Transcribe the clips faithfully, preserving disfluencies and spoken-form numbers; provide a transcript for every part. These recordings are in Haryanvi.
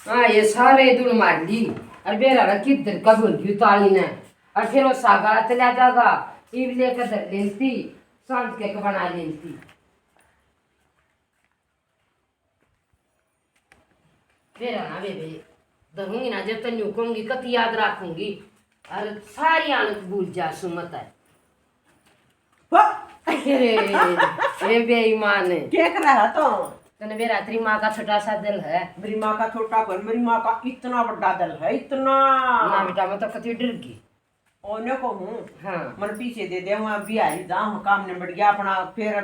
हाँ, ये सारे धूल मार ली। और बेरा ना किधर का भूल गई ताली ने। और फिर वो सागा चला जागा, इब लेकर धर लेती, सांझ के बना लेती। बेरा ना बेबे, धरूंगी ना, जब तक न्यू कहूंगी, कति याद रखूंगी। और सारी आनत भूल जा सु मत है। वाह! अरे, ए बेईमान। क्या कर रहा तो? तने बेरा तेरी माँ का छोटा सा दिल है। मेरी माँ का छोटा पर मेरी माँ का इतना बड़ा दिल है, इतना। ना बेटा, मैं तो कति डर गई। ओने को हूँ। हाँ। मन पीछे दे दे, वहाँ बिहारी जा, हम काम निबट गया अपना, फिर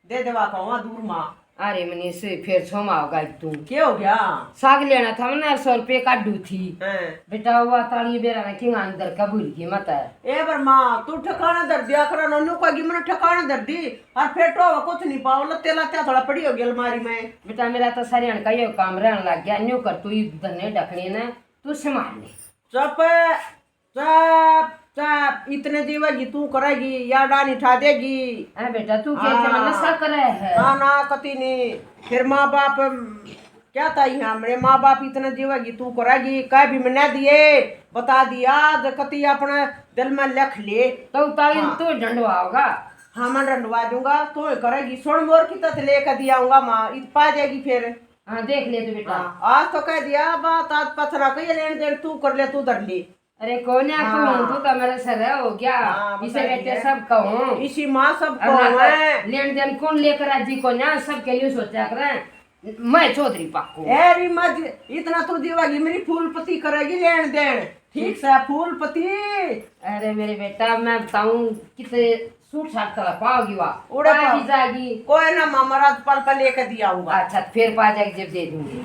दे देवा का वहाँ दूर माँ। अरे मनीष, फिर छोमा होगा तू। क्या हो गया? साग लेना था मैंने, सौ रुपये काढू थी। हाँ। बेटा, वो ताली बेरा ना किंगा अंदर का भूल गई मत। ए पर माँ, तू ठिकाना धर दिया करा, नन्नू का गी मैंने ठिकाना धर दी। और फिर तो कुछ नहीं पाओ, लत्ते लत्ते थोड़ा पड़ी होगी अलमारी में। बेटा, मेरा तो सारे का यो काम रहने लग गया, न्यू कर तू इधर ने ढकने ना, तू संभाल ले। चुप। चुप, चुप, इतने जीवेगी तू करेगी, या डानी ठा देगी। ए बेटा, तू के, के हाँ। नशा करे है? ना, ना, कती नहीं। फिर माँ बाप, अम, क्या था यहाँ, मेरे माँ बाप इतने जीवेगी तू करेगी, कह भी मना दिए, बता दिया, आज कती अपने दिल में लिख ले। तो उतारी हाँ। तू डंडवा होगा। हाँ, मैं डंडवा दूंगा, तू ही करेगी। सुन मोर की तत लेकर दिया आऊंगा माँ, इत पा जाएगी फिर। हाँ, देख ले तो बेटा। हाँ, आज तो कह दिया बात, आज पथरा कही लेन देन तू कर ले, तू धर ले। अरे कोन्या हाँ। कहूँ, तू तो मेरे सर हो गया। हाँ, इसे बताइए। बेटे सब कहूँ। इसी माँ सब और ना कहूँ तो है। लेन देन कौन लेकर राजी कोन्या, सब के लिए सोचा करें। मैं चौधरी पाकू। ए री मज, इतना तू जीवागी, मेरी फूलपति करेगी लेन देन। ठीक से फूलपति। अरे मेरे बेटा, मैं बताऊँ कितने सूट साट तला पाओगी वा। उड़े पाओगी पा-, जागी। कोई ना मामा, रात पल पल लेकर दिया आऊंगा। अच्छा, फिर पा जाएगी जब दे दूंगी।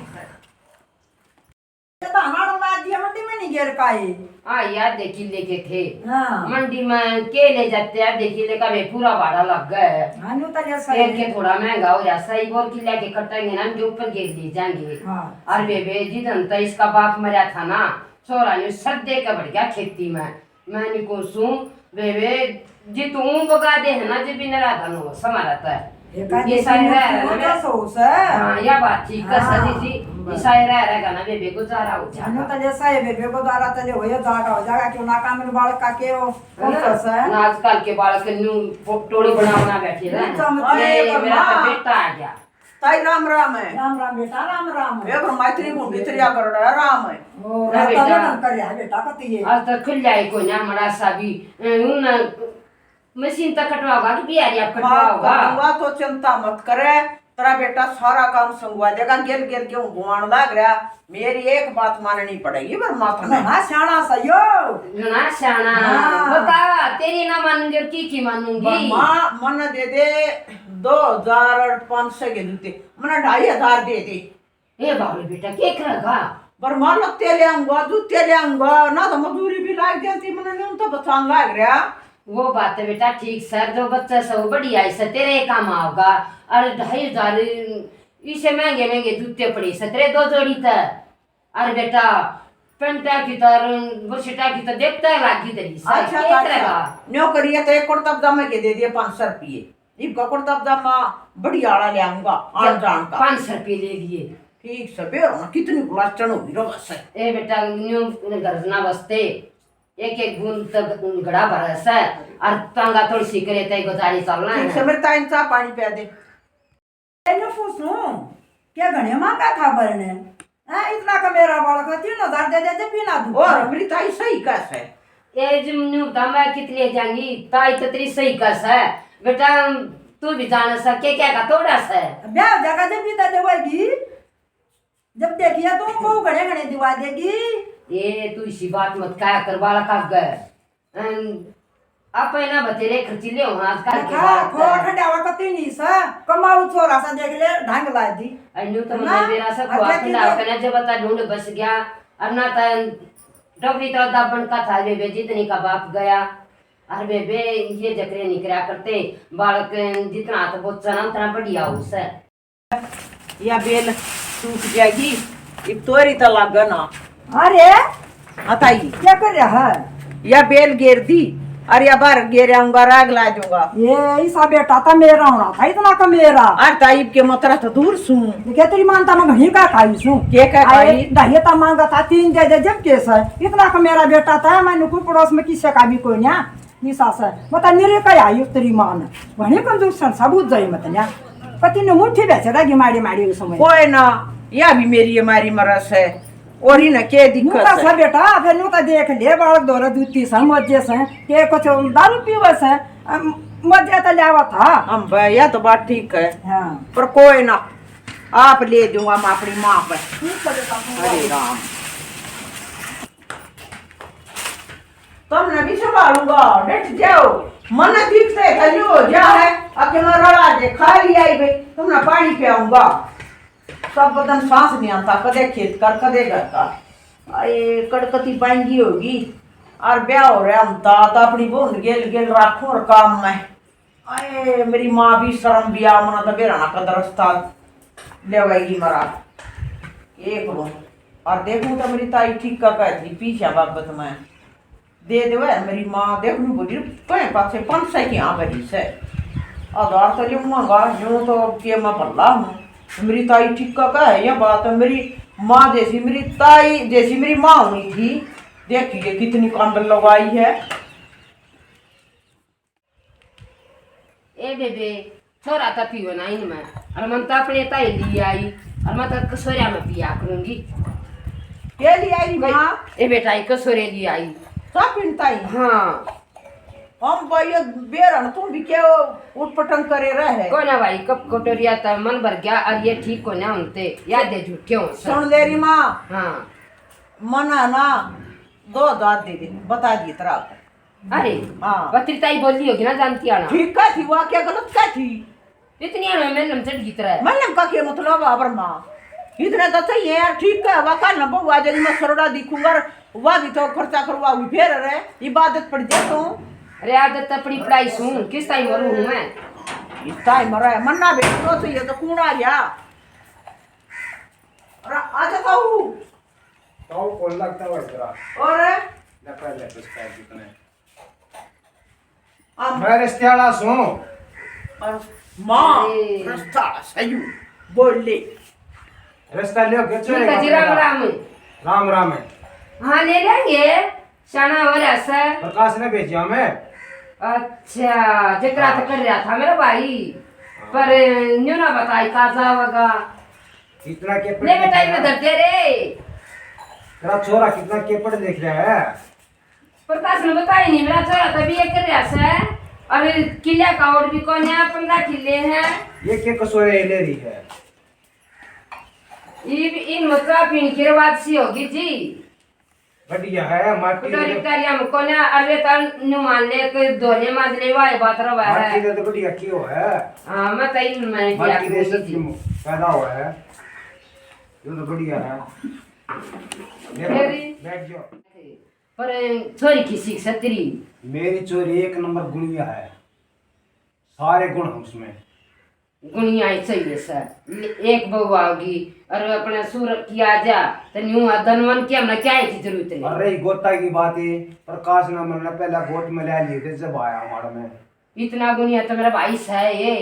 ये तो हमारा बात दिया मंडी में नहीं गिर पाए। हाँ यार, देखी लेके थे। हाँ। मंडी में के ले जाते यार, देखी ले का वे पूरा भाड़ा लग गया है। हाँ, न्यू तो जैसा तेल है। के थोड़ा महंगा हो रहा, सही बोल के लेके कटेंगे ना, जो ऊपर गिर ले जाएंगे। हाँ। और बेबे, जिदन तो इसका बाप मरा था ना, छोरा ने सर दे के बढ़ गया खेती में। मैं नहीं कहूँ सूं, बेबे, जी तू बगा दे है ना, जी बिन राधा नो समारा तै। एका ईसा देखी रह मुखी रह वो ना। तो सोच है। हाँ, या बात ठीक है, हाँ, सही जी। बस। ईसा रह रहेगा ना, बेबे गुजारा हो जाएगा। जानो तो जैसा है, बेबे गुजारा तो ले हो जाएगा, हो जाएगा, क्यों ना काम में बालक का के हो, है कौन ना? सा है? ना आजकल के बालक न्यू टोली बना बना बैठे रहते हैं। नहीं, चमत्कार। अरे, मेरा तो बाबा। बेटा आ गया। ताई राम राम है। राम राम बेटा, राम राम। ए पर मैत्री को भीतरिया कर रहा है, राम है। ओ, ना राम बेटा। राम कर रहा है बेटा, कती है। आज तक खुल जाए को ना मड़ा सा भी, ए, उन मशीन तक कटवाओगा कि बिहारी आप माफ कटवाओगा? करूंगा तो चिंता मत करे, तेरा बेटा सारा काम संगवा देगा। गेल गेल गेहूं बोआण लाग रहा, मेरी एक बात माननी पड़ेगी पर माथा में। घणा स्याणा सही हो। घणा स्याणा। हाँ। बता, तेरी ना मानूंगी और की की मानूंगी? माँ, मन दे दे दो हजार और पाँच सौ के जूते, मने ढाई हजार दे दे। ए बावले बेटा, के करेगा? पर माँ लत्ते ले आऊंगा, जूते ले आऊंगा, ना तो मजदूरी भी लाग जाती, मने न्यू तो बचान लाग रहा। वो बात है बेटा, ठीक सर, जो बच्चा सब बढ़िया है, सर, तेरे काम आओगा। और ढाई हजार इसे महंगे महंगे जूते पड़े सर, तेरे दो जोड़ी तै। अरे बेटा, पेंटा की तो और बुशर्टा की तो देखता है लागी तेरी से, अच्छा, के तो अच्छा। करेगा? न्यो करिए तो एक कुर्ता पजामा के दे दिए पाँच सौ रुपये। इब का कुर्ता पजामा बढ़िया वाला ले आऊंगा, आन जान का। पाँच सौ रुपये ले लिए। ठीक से, बेरो ना, कितनी गुलाचन होगी रो बस। ए बेटा, न्यो गरजना बसते, एक एक बूंद तक घड़ा भरा से, और तांगा थोड़ी सी करे ते गुजारी चलना ठीक है। से, मेरे ताई ने चाह पानी पिया दे। तेनू पूछूं, क्या घणे मांगा था भरने? हैं, इतना का मेरा बालक है, तीन हजार दे देते, पीना दूध। और मेरी ताई सही कस है। ए, जिम न्यू बता, मैं कितने जाऊंगी, ताई तो तेरी सही कस है। बेटा, तू भी जाना सा, के क्या का तोड़ा सा? ब्याह हो जाएगा, जब भी तो देवेगी। जब देखिए, तू को घणे घणे दिवा देगी। ए, तू इसी बात मत कहा कर, बालक आ गए। अन, आप है ना बतेरे खर्चीले हो आजकल के खा, बात खो है। ठंडा वक्त ही नहीं सा, कमाऊ छोरा सा देख ले, ढंग ला दी। अनु तो है ना? मैं मेरा सा अब खुआ देखिए खिला तो के ना जब बता ढूंढ बस गया, और ना तन डोकरी तो दाबन का था बेबे जितनी का बाप गया। और बेबे ये जकरे नहीं करा करते, बालक जितना हाथ बोचा ना उतना बढ़िया हो सै। या बेल सूख जाएगी, इब तोरी तो लागे ना। अरे, हताई। क्या कर रहा है? या बेल गेर दी, अरे, या बाहर गेर आऊंगा, राग ला दूंगा। ये ईसा बेटा था मेरा होना था, इतना का मेरा। अरे, ताई के मतरा तो दूर सूं। देखे, तेरी मानता मैं घणी का खाई सूं। के का अरे, खाई? दहिए ता मांगा था, तीन दे दे, जब केस है। इतना का मेरा बेटा था, मैंने कोई पड़ोस में किसी का भी कोई ना। ईसा से, मतलब, मेरे का आई तेरी माँ ने। घणी कंजूस सन, सब बुझ जाई, मतलब, ना। पति ने मुट्ठी बेचे रहेगी माड़ी माड़ी उस समय। कोई ना, या भी मेरी ये मारी मरस है। और ही ना, के दिक्कत न्यू का है? सा बेटा, फिर न्यू का देख ले, बालक धोरे जूती से, मजे से, के कुछ दारू पीवे से, अम, मजे तो ल्यावा था। हम भाई, या तो बात ठीक है। हाँ। पर कोई ना, आप ले दूंगा मैं अपनी माँ पे। ठीक है बेटा, हरे राम। तुमने भी संभालूंगा, डट जाओ। मन दिखते खजू हो जा है, अकेला रड़ा दे खा लिया ही भाई, तुमने पानी पियाऊंगा। सब बदन सांस नहीं आता, कदे खेत कर, कदे घर का। आए, कड़कती बांगी होगी। और ब्याह हो रहा हम ता, ता अपनी बहन गेल गेल राखूं और काम में। आए, मेरी माँ भी शर्म भी आ, मना तो बेराना का दरस्ता लेवाएगी मरा। एक रो। और देखूं तो मेरी ताई ठीक का कहती पीछे बाबत में। दे देवे मेरी माँ, देख नू बोली, कहे पाछे पाँच सौ की हाँ भरी से। आधार तो लियूंगा, यूं तो के मैं भला हूँ। मेरी ताई ठीक का कहे, यह बात है, मेरी माँ जैसी, मेरी ताई जैसी मेरी माँ होनी थी। देखिए कितनी कांडल लगाई है। ए बेबे, छोरा तो पीवे ना इनमें, और मन तो अपने ताई ली आई, और मैं तो कसोरिया में पिया करूंगी। के ली आई भाई, माँ? ए बेटा, ये कसोरे ली आई। सब पिन ताई? हाँ। हम भाई, ये बेरन तू भी के उटपटंग करे रहे? कोना भाई, कप कटोरिया तो मन भर गया, और ये ठीक कोना होते, याद है झूठे हो सब। सुन ले री माँ। हाँ। मना ना, दो दाद दे दे, बता दी तरह। अरे, हाँ। बतरी ताई बोली होगी ना, जानती आना। ठीक का थी, वह क्या गलत का थी? इतनी हमें मेलम चढ़ गई तरह। मेलम का क्या मतलब है, अबर माँ? इतने तो सही है यार, ठीक है, वह कल ना बहू आ जाएगी, मैं सरोड़ा दिखूंगा, वह भी तो खर्चा करवा हुई, फिर अरे, इबादत पड़ जाए तो। अरे, आदत तो पड़ी पड़ाई सूं, किस टाइम मरूं हूँ मैं? इस टाइम मरा है, मन्ना बेटी तो सही है, तो कौन आ गया? अरे, आ जाता हूँ। ताऊ कौन लगता है इधर? और? ले पहले तो इसका कितने? हम मैं रिश्ते वाला सूं। और माँ, ए। रिश्ता सही बोले। रिश्ता लियो, के ठीक है जी, राम राम। राम राम है। हाँ, ले लेंगे। शाना हो रहा सर। प्रकाश ने भेजा मैं। अच्छा, जकरा तो हाँ। कर रहा था मेरा भाई, हाँ। पर न्यू ना बताई, ताजा होगा। कितना के ले बेटा, इधर दे रे। तेरा छोरा कितना केपड़ देख रहा है। प्रकाश ने बताई नहीं, मेरा छोरा तभी ये कर रहा है। अरे किले का और भी कौन है, पन्द्रह किले हैं। ये क्या कसोरे ले रही है? ये भी इन मतलब पीने की रिवाज सी होगी जी। बढ़िया है, माटी कटोरी दे। कटोरी हम कोने, अरे तन नु मान ले, कोई धोने मांजने वाली बात रवा है। माटी दे तो बढ़िया की हो है। हाँ, मैं तो इन में माटी दे से पैदा हुआ है। ये तो बढ़िया है। मेरी बैठ जाओ। पर छोरी किसी सतरी। मेरी छोरी एक नंबर गुणिया है, सारे गुण हैं उसमें। गुणिया ही चाहिए सर। एक बहू आओगी और अपने सूर की आ जा, तो न्यू धनवन की हमने क्या है की जरूरत नहीं। अरे गोता की बात है, प्रकाश ने हमने पहला गोत में ले लिए थे जब आया हमारे में। इतना गुणिया तो मेरा भाई सै ये।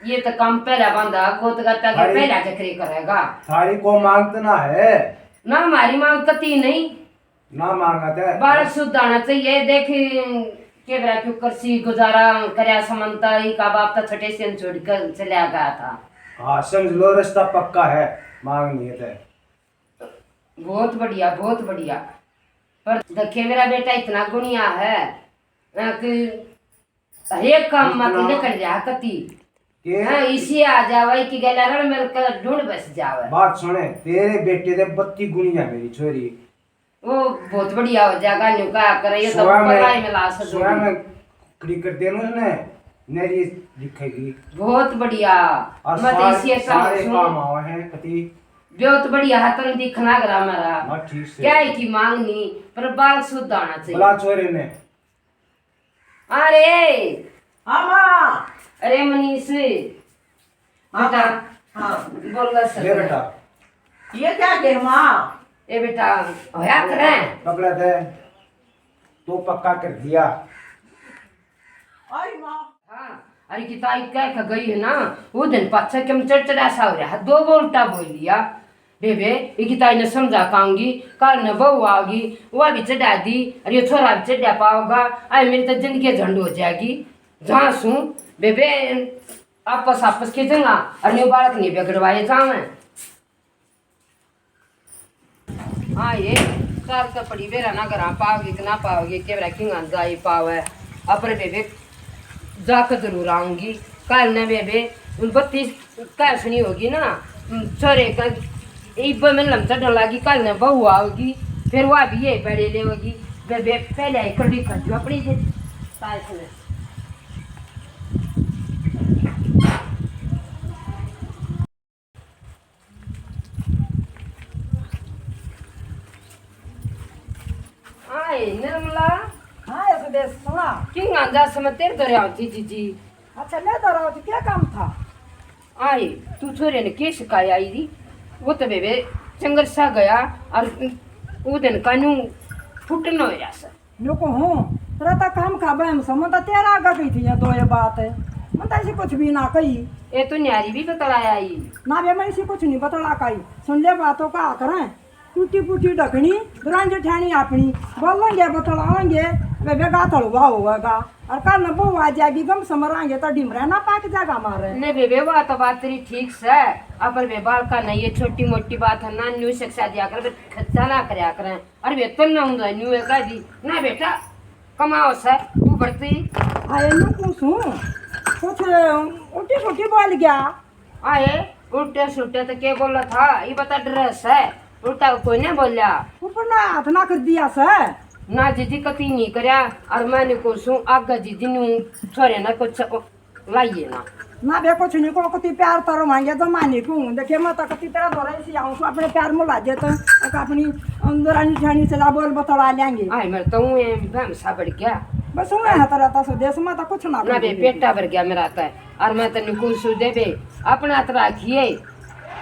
ये तो काम पहला बंदा, गोत गत्ता के थारी, पहला जकरे करेगा। थारी को मांग तो ना है? ना, हमारी मांग कती नहीं। ना मांगा ते। बालक शुद्ध आना चाहिए। देख के बेरा क्यों करसी गुजारा करया समन्ता, ई का बाप तो छोटे से छोड़ कर चला गया था। हाँ, समझ लो, रिश्ता पक्का है, मांग नहीं है ते। बहुत बढ़िया, बहुत बढ़िया। पर देखे मेरा बेटा इतना गुणिया है, अ, कि हरेक काम में इतना तू निकल जा कती। के? हाँ, इसी आ जावे कि गला रल मिल कर ढूंढ बस जावे। बात सुने, तेरे बेटे दे बत्ती गुणिया मेरी छोरी। वो बहुत बढ़िया हो जाएगा, न्यू कहा करे, ये तो सोया में, पगाई में ला सकते सोया हो। में खड़ी कर देना उसने, नरी दिखेगी। बहुत बढ़िया। और मैं तो सारे, इसी काम सारे सुन। काम आवे हैं कती। बहुत बढ़िया है, तन दिखना करा मेरा। हाँ, ठीक से। क्या है की मांगनी, पर बाल शुद्ध आना चाहिए। बुला छोरे ने। अरे। हाँ, माँ। अरे, मनीष। हाँ, बेटा। हाँ। बोल ले सर। बेटा। ये क्या के, माँ? ए बेटा, होया करे। पकड़ा दे। तो पक्का कर दिया। आई माँ। हाँ, अरे की ताई कह के गई है ना, वो दिन पाछे के में चढ़चढ़ा सा हो रहा है, दो बोलटा बोल लिया। बेबे, इकी ताई ने समझा पाऊंगी, कल ने बहू आओगी, वह भी चढ़ा दी, अरे ये छोरा भी चढ़ा पाओगा, अरे मेरी तो जिंदगी झंड हो जाएगी। जहाँ सूं, बेबे, आपस आपस के जंगा, अरे न्यू बालक नहीं बिगड़वाए जावे। हाँ, ये चाल तो पड़ी बेरा ना, घर पाओगे कि ना पाओगे, के बेरा किंगा जाई पावे। अपर बेबे, जाके जरूर आऊंगी। कल ने बेबे, उन बत्तीस कैसनी होगी ना, छोरे का इब्बे में लम चढ़ने लागी, कल ने बहू आओगी, फिर वह भी ये बड़े लेवगी। बेबे, पहले ही कड़ी खा जो अपनी से, ताई से। आए निर्मला। हाँ, ऐसे देश सुना। किंगा जा समय तेरे दौरे आती जीजी। अच्छा, मैं दौरा आती, क्या काम था? आए, तू छोरे ने के सिखाया आई री? वो तो बेबे चंगर सा गया और वो दिन का न्यू फुटन हो रहा सर। न्यू को हूँ, तेरा तो काम खा बहम सो, मैं तो तेरा आगा गई थी या दो ये बात है। मैं तो ऐसी कुछ भी ना कही। ये तो न्यारी भी बतलाया ही। ना बे, मैं इसी कुछ नहीं बतला काई। सुन ले बातों का करें, टूटी फूटी ढकनी, दुरान जेठानी अपनी, बोलेंगे बतलाएंगे, वे बेगा तलवा होगा। और कल न बहू आ जाएगी, गम समरांगे तो डिमरा ना पाक जाएगा हमारे। नहीं बेबे, वो तो बात तेरी ठीक से, अपर बे बालका नहीं, ये छोटी मोटी बात है ना, न्यू शिक्षा दिया कर, खर्चा ना करया करें। अरे वेतन ना हुंदा, न्यू है कह दी। ना बेटा, कमाओ से, तू बढ़ती। आए ना पूछूं, कुछ उल्टी सुल्टी बोल गया। आए, उल्टे सुल्टे तो के बोला था, ये बता ड्रेस है, उल्टा कोई नहीं बोला। ऊपर ना हाथ ना कर दिया से। ना जीजी कती नहीं करया, और मैं नहीं पूछूं, आगे जीजी न्यू छोरे ना कुछ लाइए ना। ना बे, कुछ नहीं को, कति प्यार तरो मांगे तो मानी को। देखे, मैं तो कति तेरा दौरा इसी आऊं, तू अपने प्यार में ला दे तो एक अपनी अंदरानी ठानी चला बोल बतला लेंगे। आए, मैं तो हूँ, ये बहम सा बढ़ गया। बस हूँ है तेरा तो सुदेश, मैं तो कुछ ना ना बे, बोलूं। पेटा भर गया मेरा तो, और मैं तो निकुल सु दे बे, अपना हाथ रखिए,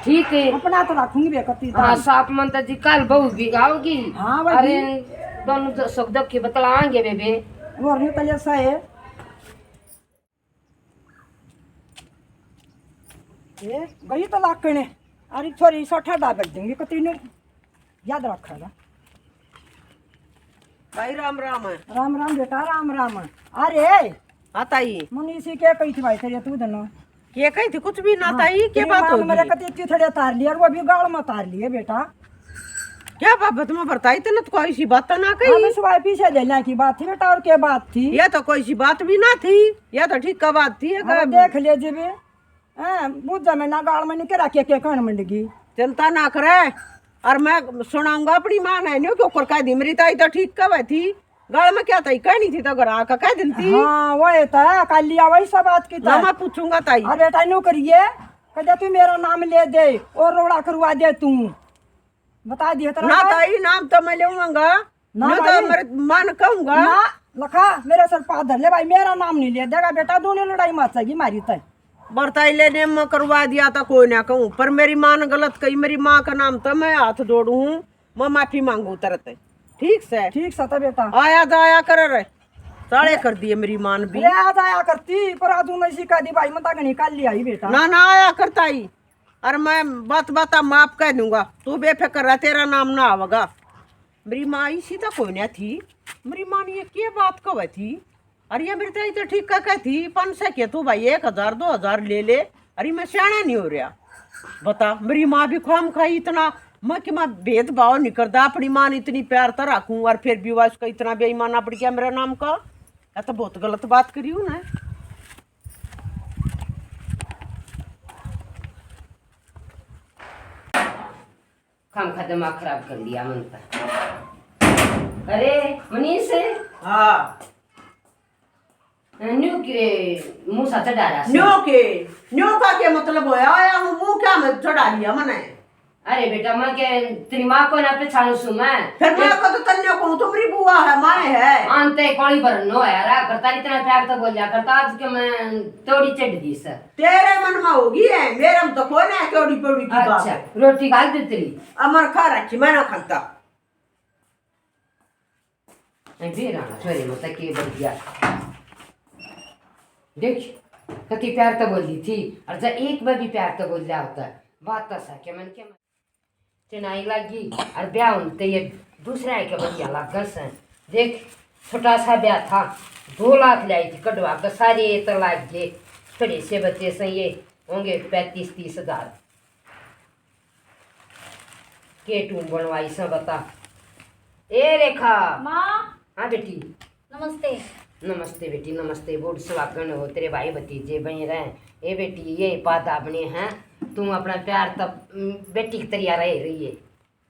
ठीक है? अपना हाथ रखूंगी बे, कति हाँ, तान। साफ मन तो जी कल बहू भी आओगी। हाँ, भाई। अरे, दोनों सुख दुख की बतलाएंगे बेबे। और नहीं तो ऐसा है। ए, गई तो लाकणे। अरे छोरी, सौ ठाडा बैठ देंगे, कती ने याद रखेगा। भाई राम राम। राम राम बेटा, राम राम। अरे हाँ ताई। मनीषी के कही थी भाई तेरे, तू दनो? के कही थी? कुछ भी ना हाँ, ताई, के तेरी बात माँ ने होगी? मेरे कती इतनी थड़े तार लिया, और वो भी गाल में तार लिए बेटा। क्या बाबत में बरताई तने तो कोई सी बात तो ना कही। हाँ, बस वाई पीछे ले लेने की बात थी बेटा, और क्या बात थी? ये तो कोई सी बात भी ना थी, ये तो ठीक का बात थी। हाँ, देख ले जी भी। हैं, बूझा में ना गाल में नहीं करा के, के कान मंडगी। चिंता ना करे, और मैं सुनाऊंगा अपनी माँ ने, न्यू क्यों कर कह दी, मेरी ताई तो ठीक कहे थी, गाल में क्या ताई कहनी थी तो घर आकर कह देती। हाँ, वो है तो है, कल लिया वही सब बात की ना, तो। मैं पूछूंगा ताई। अरे बेटा, न्यू करिए, कदे तू मेरा नाम ले दे और रोड़ा करवा दे तू। बता दिए तेरा ना बाप। ताई, नाम तो मैं लेऊंगा। ना ना तो भाई। मेरे माँ ने कहूंगा। ना, लखा, मेरे सर पे हाथ धर ले भाई, मेरा नाम नहीं ले देगा बेटा, दोनों लड़ाई मचेगी मारी तय। बरताई लेने में करवा दिया तो कोई ना कहूँ, पर मेरी माँ ने गलत कही, मेरी माँ का नाम तो मैं हाथ जोड़ू हूँ, मैं माफी मांगू तेरे ते। ठीक से? ठीक से तो बेटा। आया जाया करे रे, साले कर दिए मेरी माँ ने भी। अरे आ जाया करती, पर आज उन्हें सिखा दी भाई, मैं तो घणी काली आई बेटा। ना, ना आया करता ही। अरे मैं बात बात माफ कह दूंगा, तू बेफिक्र रह, तेरा नाम ना आवेगा। मेरी माँ इसी तो कोई ना थी, मेरी माँ ने ये के बात कहे थी? अरे ये मेरी ताई तो ठीक कह थी, पाँच सौ के तू भाई एक हजार दो हजार ले ले। अरे मैं सियाना नहीं हो रहा, बता। मेरी माँ भी खाम खाई इतना, मैं कि मैं भेदभाव नहीं करता, अपनी माँ ने इतनी प्यार तो रखूं और फिर भी वह उसका इतना बेईमाना पड़ गया मेरा नाम का। या तो बहुत गलत बात करी हूँ ना। खाम खा दिमाग खराब कर लिया मन का। अरे मनीष। हाँ। न्यू के मुंह सा चढ़ा रहा न्यू के, न्यू का के मतलब होया, आया हूँ, मुंह क्या में चढ़ा लिया मने? अरे बेटा, मैं के तेरी माँ को ना पहचानू सू मैं। फिर मैं को तो तन्ने कहूँ, तुम्हारी बुआ है, माँ है। आनते कोली भरनो है, रा करता इतना प्यार तो बोलिया करता, आज के मैं तोड़ी चढ़ दी सर। तेरे मन में होगी है, मेरे में तो कोई ना, केवड़ी पेवड़ी की बात अच्छा, है। रोटी खा दी तेरी? अमर खा रखी, मैं ना खाता। ए, बेरा ना छोरे, मतलब के बन गया। देख, कति प्यार तो बोली थी, और जब एक बार भी प्यार तो बोल लिया होता, बात तो सके मन के चिनाई लागी। और ब्याह होते ये दूसरा है के बढ़िया लागस है। देख, छोटा सा ब्याह था, दो लाख लाई थी कढ़वा के, सारे तो लाग गए। छोटे से बच्चे से ये होंगे पैंतीस तीस हजार। के टूम बनवाई सा बता। ए रेखा। माँ। हाँ बेटी। नमस्ते। नमस्ते बेटी, नमस्ते। बूढ़ सुहागन हो, तेरे भाई भतीजे बन रहे। ए बेटी, ये पादा अपने हैं, तू अपना प्यार तब, उम, बेटी की तरिया रह रही है।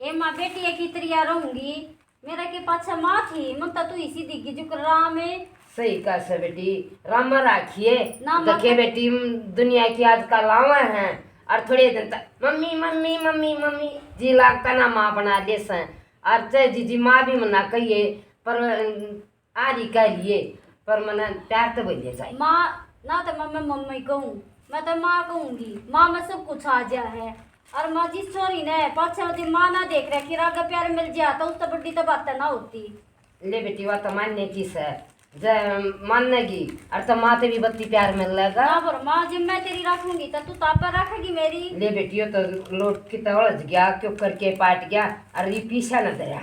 ए माँ, बेटी की तरिया रहूंगी। मेरा के पाछे माँ थी, मन तो तू इसी दिग्गी जुकर राम है। सही कह से बेटी, रामा राखिए। ना माँ देखे का- बेटी, दुनिया की आजकल आवे हैं और थोड़े दिन तक मम्मी, मम्मी, मम्मी, मम्मी जी लागता ना माँ बना दे से। और चाहे जीजी माँ भी मना कहिए, पर, अम, आ रही कह लिए, पर मने प्यार तो बोलिए जाए। माँ, ना तो मैं, मैं मम्मी कहूँ, मैं तो माँ कहूँगी। माँ में सब कुछ आ गया है। और माँ, जिस छोरी ने पाछे होती माँ ना देख रखी, आगे प्यार मिल जाता, उस तो बड़ी तो बात ना होती। ले बेटी, वा तो मानने की से, जब मानेगी और तो माँ ते भी बत्ती प्यार मिल लेगा। ना पर माँ, जब मैं तेरी रखूंगी तो तू तापा रखेगी मेरी। ले बेटी, यो तो लोट कितना उलझ गया, क्यों करके पाट गया, और ये पीछा न धरा।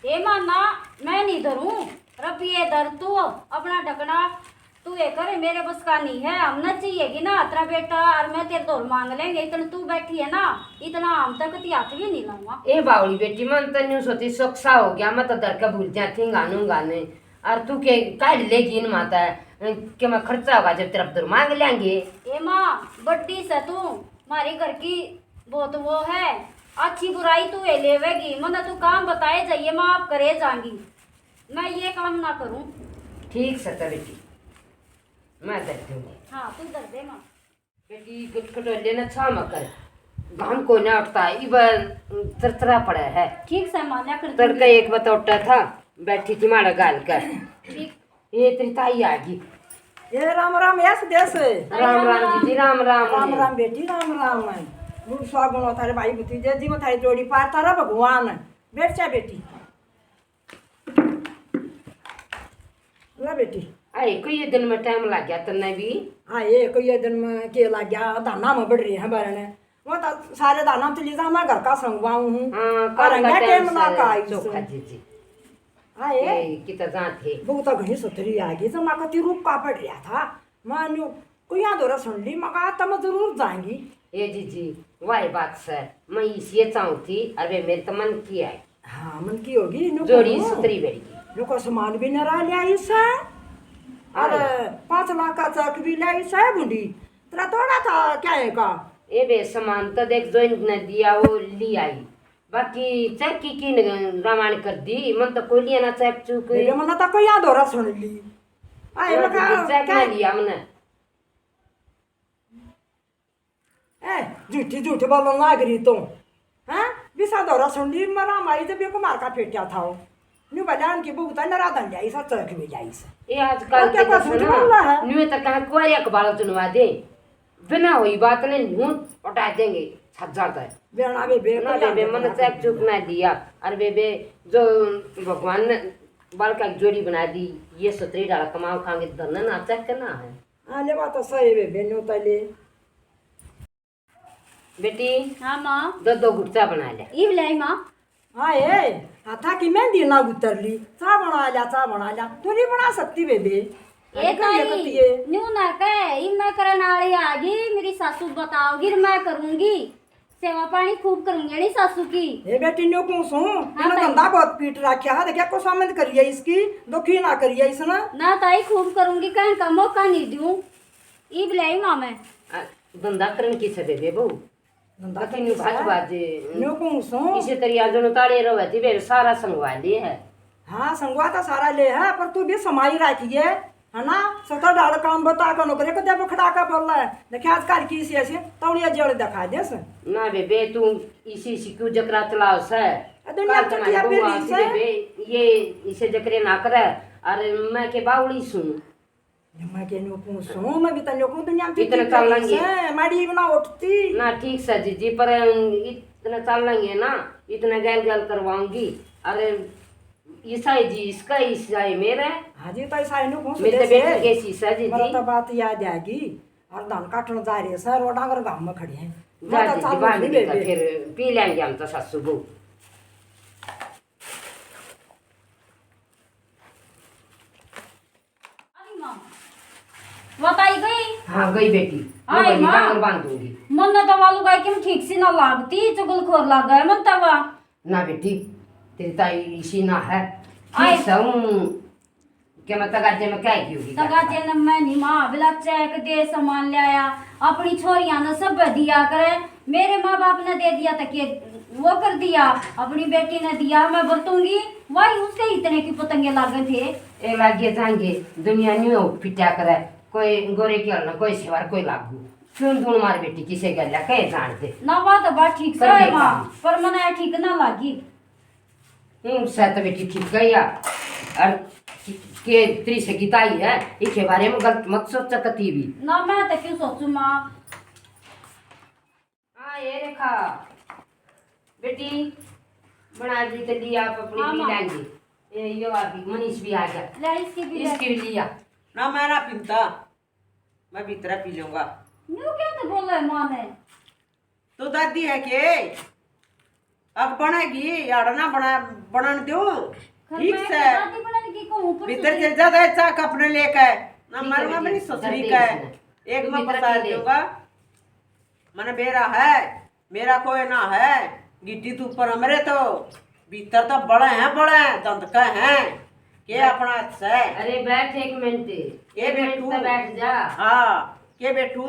ए माँ, ना, मैं नहीं धरूं। रबिये धर तू अपना ढकना। तू ये कर, मेरे बस का नहीं है। हमने चाहिएगी ना तेरा बेटा, और मैं तेरे धोर मांग लेंगे। इतने तू बैठी है ना, इतना हम तक ती हाथ भी नहीं लाऊंगा। ए बावली बेटी, मन तो न्यू सोची सुख सा हो गया, मैं तो धर के भूल जा थी गानू गाने। और तू के काढ़ लेगी इन माता के मैं खर्चा होगा जब तेरा धोर मांग लेंगे। ए माँ, बड्डी से तू, हमारे घर की बहुत वो है, अच्छी बुराई तू ये लेवेगी। मने तू काम बताए जाइए, मैं आप करे जाऊंगी। मैं ये काम ना करूं। ठीक से तो बेटी, मैं धर दूंगी। हाँ, तू धर दे माँ। बेटी, गटखटोले ना छा मकर, घाम को ना उठता, इब तरतरा पड़ा है। ठीक से माँ, लिया कर तड़का दूंगी। एक बता उठा था, बैठी थी माड़ा गाल कर। ठीक। ये तेरी ताई आ गई। ये राम राम, यस देस। राम राम जीजी, राम राम। राम राम बेटी, राम राम। गुरु स्वागुण हो थारे भाई भतीजे जी, वो थारी जोड़ी पार तारा भगवान। बैठ जा बेटी। ला बेटी। आए को ये दिन में टाइम लग गया तन्ने भी। आए को ये दिन में के लग गया, धाना में बढ़ रही है बरन। वो तो सारे धाना तो लीजा, मैं घर का संगवाऊं हूँ। हाँ, और काम का रंगा टाइम टाइम ना से का आई चोखा से। जीजी। आए। ए, कितना जात है। वो तो घणी सुथरी आ गई, जमा कती रूप का पड़ रहा था। मान्यो कोई यहाँ धोरा सुन ली, मगा तम जरूर जाएंगी। ए जीजी, वाह बात से, मैं इसी चाहूँ थी, अबे मेरे तो मन की है। हाँ, मन की होगी, न्यू जोड़ी कहूँ। सुथरी बेड़गी। न्यू को सामान भी नरा लिया इस है। और हाँ। पाँच लाख का चेक भी लिया इस है, बुंडी। तेरा थोड़ा था क्या है का? ए बे, सामान तो देख, जो इनने दिया, वो ले आई। बाकी चेक की, की न-, रामायण कर दी, मन तो कोई लिया ना चेक चूक। बेबे, मन तो कोई यहाँ धोरा सुन ली। आए ना बका, जीजी, चेक क्या? ना लिया मने। ए, झूठी झूठ बोलन लाग रही तो। हैं? बिसा धोरा सुन ली, मरा मारी जब ये कुमार का फेटिया था वो। न्यू भला उनकी बुगता नरा धन जाई सा, चरक भी जाई सा। ये आजकल और के क्या तो पास सुन झूठ बोल रहा है? न्यू तो कहा कुआरे अखबार चुनवा दे। बिना हुई बात ने न्यू पटा देंगे, छज्जा तय। बेना बे, बे ना को बेबे, ध्यान मन रखना चेक चुक पड़ेगा। ना दिया। और बेबे, जो भगवान ने बालका की जोड़ी बना दी, ये सतरी डाला कमाओ खाएंगे, धन ना चेक करना है। हाँ, ले बात तो सही है बेबे, न्यू तो ले। बेटी, हाँ माँ। दो दो घुट चाय बना ले। इब ले आई माँ। हाँ ए, हाथा की मेहंदी ना उतर ली। चाय बना लिया, चाय बना लिया। तू नहीं बना सकती बेबे। ए अरे कर ले ताई, कती है। न्यू ना कह, इब मैं करन वाली आ गई, मेरी सासू बताओगी, मैं करूंगी। सेवा पानी खूब करूंगी नी सासू की। ए बेटी, न्यू कहूं सूं, हाँ इन्हें ताई। धंधा बहुत पीट रखा है, देखा को सामंद करिए इसकी, दुखी ना करिए इसने। ना ताई, खूब करूंगी, कहन का मौका नहीं दूं। इब ले आई माँ मैं। आ, धंधा करन की से बेबे बहू? धंधा कती करन न्यू की भाज से? भाज। न्यू कहूं सूं। इसे तरिया जो ताले रहे थी, वे सारा संगवा लिए है। हाँ, संगवा तो सारा ले है, पर तू भी समाई रखिए। है ना? सता डाल काम बता के नौकरी को दे बखड़ा के बोल रहा है। देखे आजकल की इसी ऐसी तौड़िया जड़ दिखा दे से। ना बेबे, तू इसी इसी क्यों जकरा चलाओ से? ए, दुनिया काल चटिया तुम्हारी बहू फिर आती से। बेबे, ये इसे जकरे ना करे। अरे मैं के बावली सूं। मैं के न्यू कहूं सूं, मैं भी तन्ने कहूं दुनिया में इतने चटिया चाल फिर लेंगे। से, माड़ी बना उठती। ना ठीक से जीजी, पर इतने चाल लेंगे ना, इतने गैल गैल करवाऊंगी। अरे ईसाई जी इसका, ईसाई मेरा। हाँ जी, तो ईसाई नु घूस मेरे तो बेटी के शीशा जी। मेरा तो बात याद आएगी। और धान काटण जा रहे सर, और डांगर गांव में खड़े हैं। जा जी, बांध दे, फिर पी लेंगे हम तो सासू बहू। अरे माँ, वो ताई गई? हाँ, गई बेटी। आई माँ। बांध दूंगी। मन तो वालू गाय क्यों ठीक सी ना लागती, चुगलखोर लाग गए मन तवा। ना बेटी, तेरी ताई इसी ना है। ठीक सऊं। के मैं तगाजे में कह गई होगी? तगाजे न मैं नहीं माँ, बिला चेक दे सामान ले आया। अपनी छोरियां ने सब दिया करे। मेरे माँ बाप ने दे दिया तो के वो कर दिया, अपनी बेटी ने दिया, मैं बरतूंगी। वही उसके इतने की पतंगे लागे थे। ए लागे जाएंगे, दुनिया न्यू पिटा करे, कोई गोरे के ना कोई सेवार कोई लागू। क्यों दून मार बेटी किसे गैल्या कहे जान दे। ना बात बात ठीक से माँ, पर मने ठीक ना लागी। हूँ सै तो बेटी ठीक है या। और के तेरी सगी ताई है, इके बारे में गलत मत सोचा कती भी। ना मैं तो क्यों सोचू माँ। हाँ ये रेखा बेटी, बना दी तो ली आप अपनी हाँ, पी माँ। लेंगे। ये यो आ भी, मनीष भी आ गया। ले इसकी भी ले। इसकी भी लिया। ना मैं ना पीता, मैं भीतरा पी लूंगा। न्यू क्या तो बोला है माँ ने? तो दादी है के? अब बनेगी, यार ना बना, बनन दो। ठीक से। दादी बनन की को ऊपर भीतर से चल जा, दाई चाक अपने लेके। ना मरना मेरी ससुरी का है। एक मैं पसार दूंगा। मन बेरा है, मेरा कोई ना है। गिट्टी तू ऊपर हमरे तो, भीतर तो बड़े हैं, बड़े हैं, दंत के हैं। के अपना अच्छा है? अरे बैठ एक मिनट। के एक मिनट बैठू? तो बैठ जा। हाँ, के बैठू?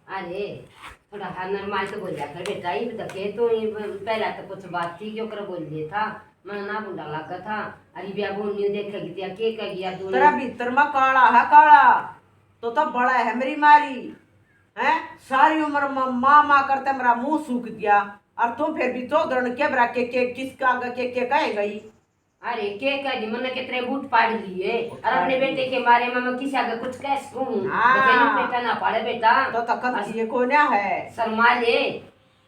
अरे, थोड़ा सा नरमाई तो बोलिया कर बेटा, इब तक के तो इब पहला तो कुछ बात थी, क्यों कर बोल लिए था, मन ना बुंडा लागा था। अरे ब्या बोल न्यू देखेगी त्या के कह गया तू? तेरा भीतर में काला है, काला तो, तो बड़ा है मेरी मारी, हैं? सारी उम्र में माँ, माँ करते मेरा मुंह सूख दिया, और तू फिर भी चौधरण के बरा के, के, किसका आगे के, के कहेगा ही? अरे के कह दी, मन्ने कितने बूट पाड़ लिए, और अपने बेटे के मारे में मैं किसी आगे कुछ कह सकूं? हाँ। बेटा ना पाड़े बेटा। तो तकन और ये कोन्या है। शर्मा ले।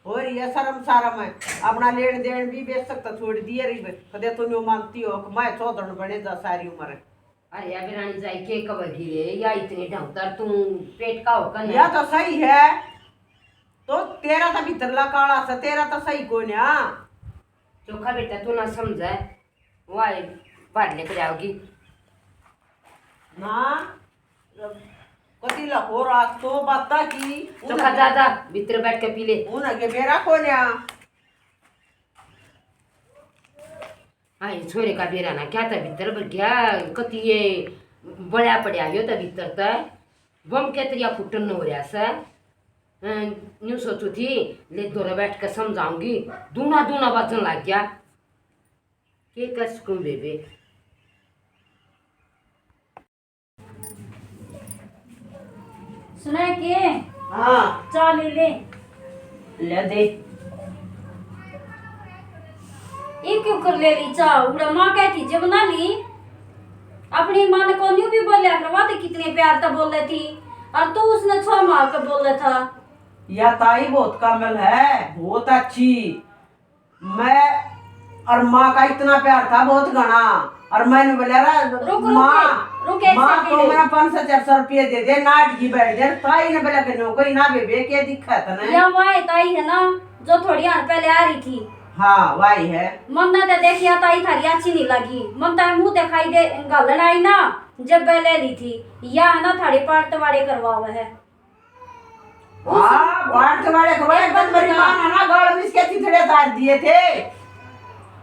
और ये शर्म सारम है, अपना लेन देन भी बेच सकता, छोड़ दिए रे। कदे तू न्यू मानती हो कि मैं चौधरण बने जा सारी उम्र। अरे अबे रानी जाई के कबगी रे, या इतने ढंग तू पेट का होकर या तो सही है, तो तेरा तो भीतरला काला से, तेरा तो सही कोन्या। चोखा बेटा तू ना समझे, वाई, पाड़ लेकर आओगी। ना, कति लाहौर आज तो बाता की। चोखा दादा, भीतर बैठ के पी ले। उन आगे बेरा कोन्या। हाँ, ये छोरे का बेरा ना क्या था भीतर भर गया, कति ये बड़ा पड़ा यो था भीतर था। बम के तरिया फुटन न हो रहा सा। न्यू सोचू थी, ले दोरा बैठ के समझाऊंगी। दूना दूना बाजन लग गया। के कर सकूं बेबे? सुना के? हाँ। चाह ले ले। ले दे। ये क्यों कर ले ली चाह? उड़ा माँ कहती जब ना ली। अपनी माँ ने को न्यू भी बोलिया करवा तो कितने प्यार तो बोले थी। और तू उसने छो मार के बोले था। या ताई बहुत कामल है, बहुत अच्छी। मैं और माँ का इतना प्यार था, बहुत घना। और मैंने बोला, "रा-, रुक, रुक, माँ, रुक, एक माँ, second। तो मेरा पाँच सौ चार सौ रुपये दे दे, नाट की बैठ जा।" ताई ने बोला कि नो कोई ना बेबे, के दिक्कत है ना? या वाई ताई है ना, जो थोड़ी हार पहले आ रही थी। हाँ, वाई है। मन्ना तो देखिया ताई थारी अच्छी नहीं लगी। मन ताई मुंह दिखाई दे, घालन आई ना, जब ले ली थी। या है ना थारी पार्ट वाड़े करवावे है। हाँ, बाढ़ के बारे को एक एकदम बार मेरी माँ ने ना गाल में इसके चिथड़े डाल दिए थे।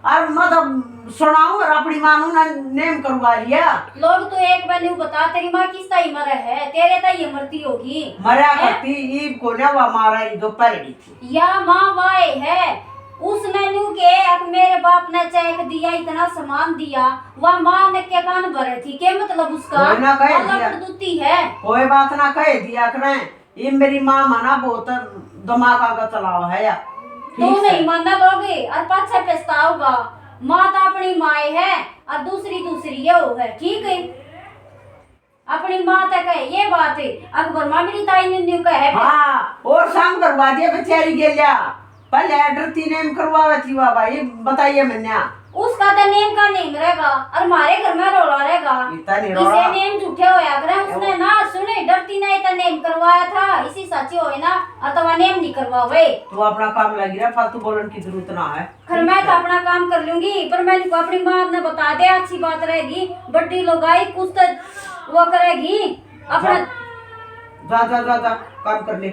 और मतलब सुनाऊं और अपनी माँ ने नेम करवा लिया। लोग तो एक बार न्यू बता, तेरी माँ किस ताई मरे है, तेरे ताई ये मरती होगी। मरा हैं? करती, ईब को ना वा मारा, ई दो पलड़ी थी। या माँ वाए है, उसने न्यू के, "अब मेरे बाप ने चेक दिया, इतना सामान दिया," वा माँ ने के कान भरे थी, के मतलब उसका? कोई ना कहे दिया। दूती है। कोई बात ना कहे दिया करें। ये मेरी माँ माना बहुत दिमाग आगे चलाओ है या। तू ठीक से। नहीं मानना लोगे और पाछे पछताओगा। माँ तो अपनी माए है और दूसरी दूसरी ये हो है, ठीक है? अपनी माँ तक है ये बात है। अकबर माँ मेरी ताई ने न्यू कहे है। हाँ, और संग बर्बादी बेचारी गेल्या। पहले डरती नेम करवावे थी वा भाई, बताइए मन्या। उसका तो नेम का नेम रहेगा और हमारे घर में रोला रहेगा। इतना नहीं इसे रोला। नेम झूठे होया करे, उसने ए, ना सुने, डरती ने इतना नेम करवाया था, इसी साची होए ना, अथवा नेम नहीं करवावे। तू अपना काम लगी रहा, फालतू बोलने की जरूरत ना है। खैर, मैं तो अपना काम कर लूंगी, पर मैं इनको अपनी माँ ने बता दे, अच्छी बात रहेगी। बड्डी लोगाई कुछ तो वो करेगी अपना। जा, जा, जा, जा, काम कर ले।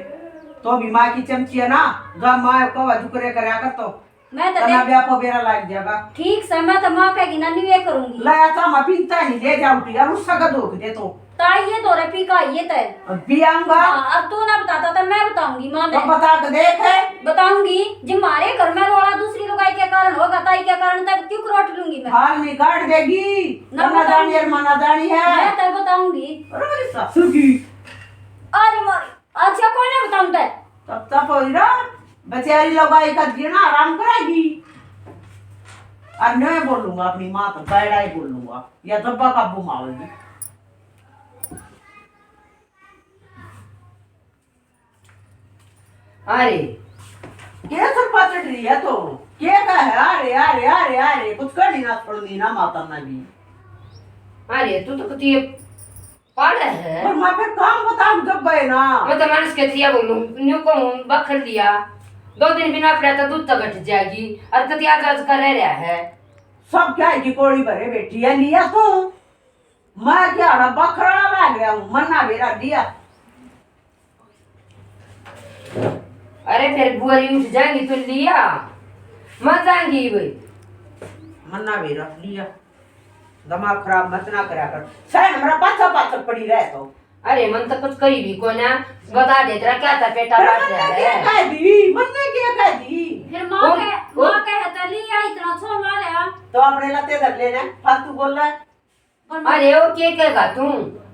तो भी माँ की चमची है ना, जा माँ को वजू करे करया कर तो। मैं तो तना देख ब्याह को बेरा लाग जाएगा। ठीक से, मैं तो माँ कहेगी ना, न्यू ये करूंगी। लाया था मैं पीता नहीं, ले जा उठी, और उसका का धोक दे तो। ताई ये धोरे पी का ये तय। अब पियांगा। हाँ, अब तू ना बताता तो मैं बताऊंगी माँ तो ने। बता के देख। बताऊंगी, जिन मारे घर में रोला दूसरी लुगाई के कारण होगा, ताई के कारण तब क्यों करोट लूंगी मैं? हाल नहीं काट देगी। ना ना बताऊंगी। जानी और मना जानी है। मैं तय बताऊंगी। अरे मेरी सासू की। अरे मारी, अच्छा कोई ना बताऊं तय। तब तब हो रहा, बेचारी लुगाई का जीना आराम करेगी। और मैं बोलूंगा अपनी माँ तो बैठा ही बोलूंगा, या दब्बा काबू में आवेगी। अरे, के सर पाचड़ रही है तो? के का है? अरे, अरे, अरे, अरे, कुछ करनी ना छोड़नी ना माता ना भी। अरे, तू तो कती पाड़े है। और मैं फिर काम बताऊं जब है ना। मैं तो मानस के दिया बोलूं, न्यू कहूं, बखर लिया। दो दिन बिना पड़ा तो दूध तो घट जाएगी। और कती आज आज का रह रहा है। सब क्या है कि कोड़ी भरे बैठी है, लिया तू। मैं क्या हड़ा बखराना लाग रहा हूँ, मन्ना बेरा दिया। अरे फिर बुआरी उठ जाएंगी तो लिया, मत जाएंगी भाई। मन्ना बेरा लिया, दिमाग खराब मत ना करा कर। सर हमारा पाछा पाछा पड़ी रह तो। अरे मन तो कुछ कही भी कोना, बता दे तेरा क्या था पेटा पर काट मन्ने रहा क्या है। कह दी, मन्ने क्या कह दी? फिर माँ और, के, और माँ के हथेली या इतना छोला रहा। तो अपने लते धर लेने, फालतू बोल रहा है। अरे ओ के कहेगा तू?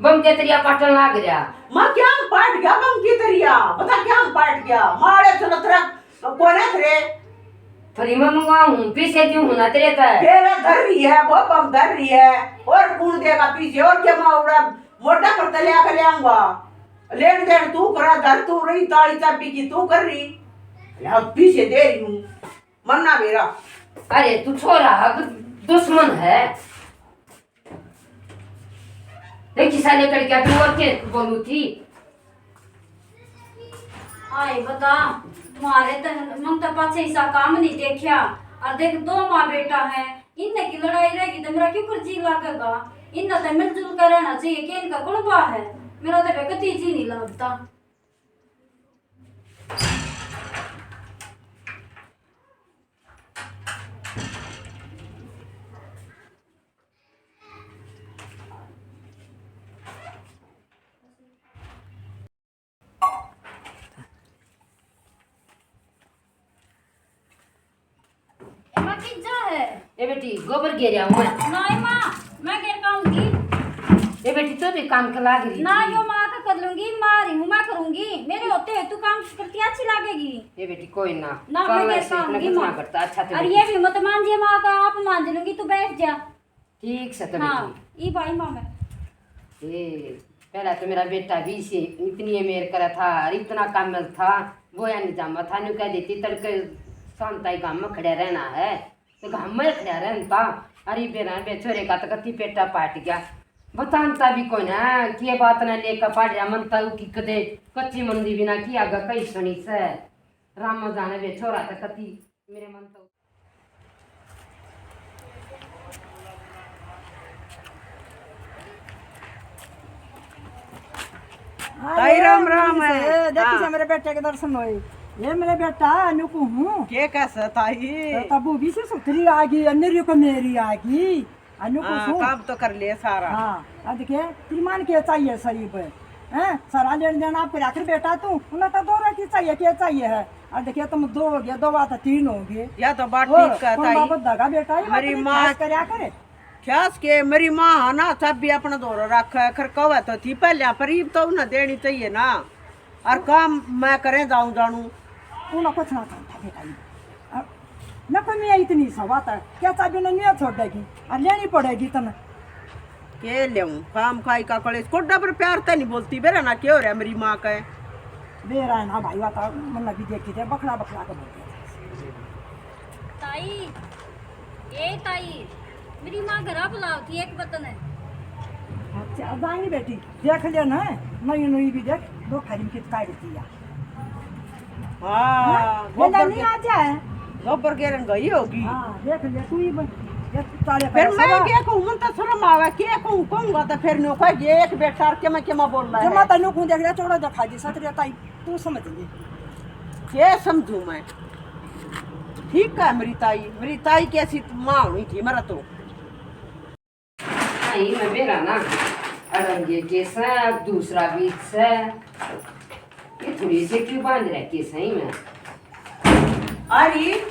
बम के तरिया पाटन लाग रहा। माँ क्या पाट गया बम की तरिया? बता क्या पाट गया? मारे चलो तेरा कोने तेरे। फ्री में मंगवाऊं, पीछे क्यों होना तेरे तय? तेरा धर रही है, वो बम धर रही है। और कौन देगा पीछे? और क्या माँ उड़ा मोटा पर तले आके ले आऊंगा। लेन देन तू करा, धर तू रही, ताली चाबी की तू कर रही। ले पीछे दे रही हूँ, मन्ना मेरा। अरे तू छोरा है, दुश्मन है। देखी साले करके तू और के बोलू थी। आए बता, तुम्हारे तो मन तो पाछे ऐसा काम नहीं देखा। और देख, दो माँ बेटा है, इनने की लड़ाई रहेगी तो मेरा क्यों कर जी लागेगा? इनने तो मिलजुल कर रहना चाहिए कि इनका कुणबा है, मेरा तो बेकती जी नहीं लगता। ए माँ, किज्जा है? ए बेटी, गोबर घेरया हूँ मैं। नहीं माँ, मैं घेर पाऊंगी। ए बेटी, तू भी काम के लाग रही ना, थी। यो माँ का कर लूंगी, माँ रही हूँ, मैं करूंगी। मेरे होते हुए तू काम करती अच्छी लागेगी। ए बेटी, कोई ना, ना, कर मैं ले, घेर इसने पाऊंगी कुछ ना माँ। करता, अच्छा तो और बेटी। ये भी मत मान जे माँ का, आप मान लूंगी, तू बैठ जा। ठीक से तो हाँ, बेटी। ई भाई माँ मैं। ए, पहला तो मेरा बेटा भी इसे इतनी मेर करा था और इतना कामल था, वो या नहीं जामा था, न्यू कह देती तड़के शांता ही गाम में खड़ा रहना है, तो गाम में खड़ा रहता। अरे बेरा बे छोरे का तो कति पेटा पाट गया, बतानता भी कोई ना, के बात ना लेकर पाट रहा, मन तो की कदे कच्ची मंदी बिना की आगे कई सुनी से। राम जाने बे छोरा तो कति मेरे मन तो। हाँ, ताई, ये राम राम। देखी से, देखी से हाँ। मेरे बेटे के दर्शन होए। ये मेरे बेटा, अनु को हूँ। के कैसे ताई? तो तबू भी से सुथरी आ गई, अन्य को मेरी आ गई। अनु को हाँ, हूँ। काम तो कर ले सारा। हाँ, अब देखिए, श्रीमान के चाहिए सही पे। हैं? सारा लेन देन आप करा कर बेटा तू, उन्हें तो दो रोटी चाहिए, के चाहिए है? और देखिए, तुम दो हो गए, दो बात तीन हो गए। या तो बात और ठीक है, कौन ताई। बाबत दगा बेटा, ये मेरी बात माँ खास करया करे। ख्यास के मेरी माँ है ना, सब भी अपना धोरो रखे, खर कवे तो थी पहले, पर इब तो उन्हें देनी चाहिए ना। और काम मैं करें जाऊं जानू। उन्हें कुछ ना करता बेटा, ये। और न कोई मैं इतनी सवात है, क्या चाबी ने नहीं छोड़ेगी, और लेनी पड़ेगी तने। के लेऊं, काम काई का कलेश, कोड्डा पर प्यार ते नहीं बोलती, बेरा ना के हो रहा मेरी माँ का है। बेरा है ना भाई, वाता मन भी देखी थे, बखड़ा बखड़ा के बोलती। ताई, ए ताई, मेरी माँ घरा बुलावती है एक बतन है। अच्छा, अब आएंगी बेटी, देख लिया ना, नई नई भी देख, दो खाली कित काट दिया। हाँ, हाँ, गोबर नहीं के-, आ जाए। गोबर गेरन गई होगी। हाँ, देख लिया तू ही बन-, देख ताले फिर पर मैं सदा। क्या कहूँ, मन तो शर्म आवे, क्या कहूँ, कहूँगा तो फिर न्यू कह, ये एक बेटा और के मैं, के मैं बोल रहा जमा है। तन्नू को देख लिया, चौड़ा दिखा दी, सतरिया ताई। तू समझ ले। के समझू मैं? ठीक है, मेरी ताई, मेरी ताई कैसी माँ होनी थी मेरा तो। नहीं, मैं बेरा ना, अड़ंगे के से, दूसरा बीज से, ये थोड़ी सी क्यों बांध रखी सही में? अरे,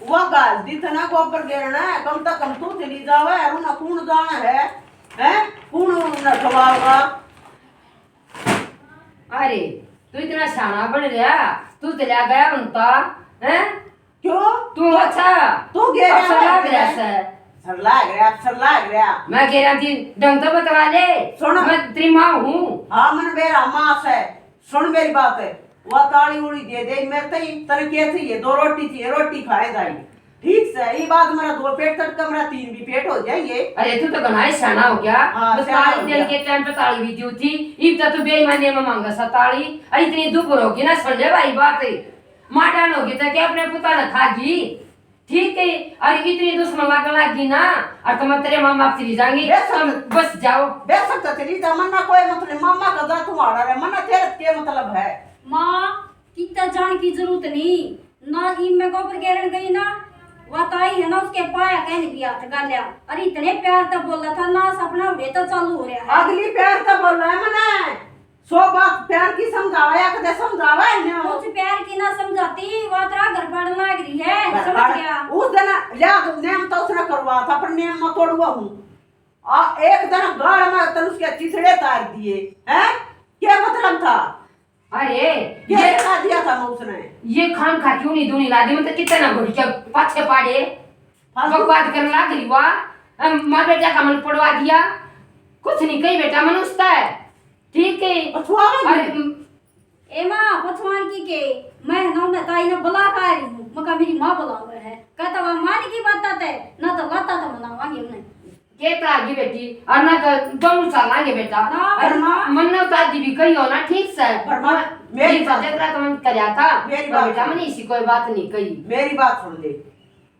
वो गाल दी तना गोबर गेरना है, कम से कम तू चली जावे, और उन्हें कौन जाना है, हैं? कौन उन्हें खवाओगा? अरे, तू इतना शाना बन रहा, तू चला गया उनका, हैं? क्यों? तू तू, अच्छा तू गेरा अफसर लाग लाग रहा रहा है। से। अफसर लाग रहा, अफसर लाग रहा। मैं गेरा दी ढंग तो बतला ले। सुन। मैं तेरी माँ हूँ। हाँ, मन बेरा माँ से। सुन मेरी बात है। वो ताली उड़ी दे दे मेरे तई, तने के चाहिए? दो रोटी चाहिए, रोटी खाए जाए। ठीक से, ये बात मेरा दो पेट तक कमरा तीन भी पेट हो जाएंगे। अरे, तू तो घणा ही शाना हो गया। हाँ, बस शाना ताली हो देने गया। के टाइम पे ताली भी दी थी, इब तो तू बेईमानी में मांगा सा ताली। अरे, इतनी दुख होगी ना, सुन ले भाई बात। माडन होगी तो क्या अपने पुता ने खागी? ठीक है, और इतनी दुश्मन लागण लागी ना, और तुम तेरे मामा चली जाएंगी, बेशक। तुम बस जाओ। बेशक तो चली जा, मन्ना कोई मतलब, मामा का जा तू आड़ा रहे, मन्ना तेरे के मतलब है? माँ, कितना जान की जरूरत नहीं ना, इब मैं गोबर गेरन गई ना, वो ताई है ना, उसके पाया कहने भी हाथ गाल्या, और इतने प्यार तक बोला था ना, सपना उड़े तो चालू हो रहा है। अगली प्यार तक बोल रहा है मने। सौ बात प्यार की समझावे, या कदे समझावे ही ना। कुछ प्यार की ना समझाती, वो तेरा घर पड़न लाग रही है, घर समझ पड़-, गया? उस दिन लिया तो नेम तो उसने करवा था, पर नेम मैं तोड़वा हूँ। आ, एक दिन गाल में तन उसके चिथड़े तार दिए, हैं? क्या मतलब था? अरे, ये ये सिखा दिया था मैं उसने। ये खाम खा क्यों नहीं दूनी ला दी? मतलब कितना घुट के पाछे पाड़े। फालतू। बकवाद करने लाग रही हुआ। हम माँ बेटा का मन पड़वा दिया। कुछ नहीं कही बेटा, मन उसका है। ठीक है। पछुआवे अरे, नहीं। म- ए माँ, पछुआन की के? मैं ना उन्हें ताई ने बुला का रही हूँ। मका मेरी माँ बुलावे है। कहता वह मान की बात है, ना तो लाता तो मनावांगे उन्हें। के तो आगी बेटी, और ना तो दोनों साल आगे बेटा। ना, और माँ। मन ने तो आदि भी कही हो ना, ठीक से। पर माँ, मेरी ठीक से बात, जगरा तो मन करया था, मेरी पर बात बेटा सुन। मन इसी कोई बात नहीं कही। मेरी बात सुन ले,